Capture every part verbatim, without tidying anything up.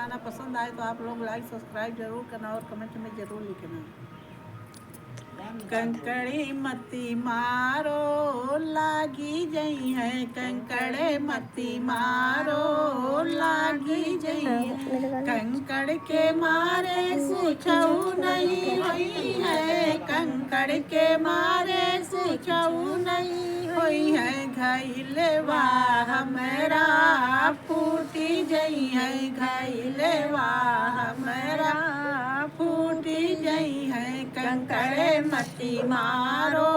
गाना पसंद आए तो आप लोग like subscribe जरूर करना और comment में जरूर लिखना। कंकड़े मती मारो लागी जइहैं, कंकड़े मती मारो लागी जइहैं। कंकड़ के मारे कुछऊ नहीं होइहैं, कंकड़ के मारे कुछऊ नहीं होइहैं। घइलवा हमरा फूटी जइहैं, घइलवा हमरा फूटी जइहैं। कंकड़े मती मारो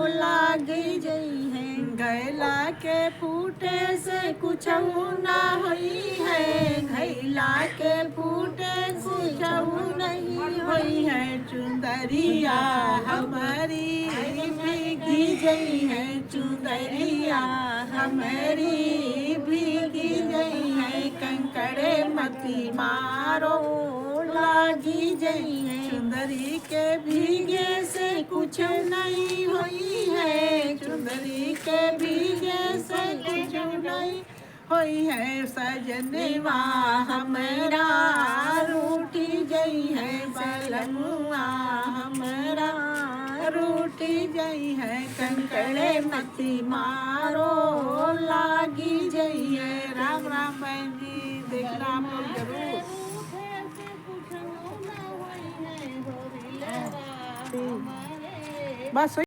लागी जइहैं। घइला के फूटे से कुछऊ ना होइहैं, घइला के फूटे से कुछऊ नहीं होइहैं। चुंदरिया हमरी भीगी जइहैं, चुंदरिया हमरी भीगी जइहैं। कंकड़े मती मारो लागी जइहैं। चुंदरी के भीगे से कुछ नहीं होइहैं, चुंदरी के भीगे से कुछ नहीं होइहैं। सजनवा हमरा रूठी जइहैं, बलमुआ हमरा रूठी जइहैं। कंकड़े मती मारो लागी जइहैं। राम राम बहन जी, देखना आप लोग जरूर। बस।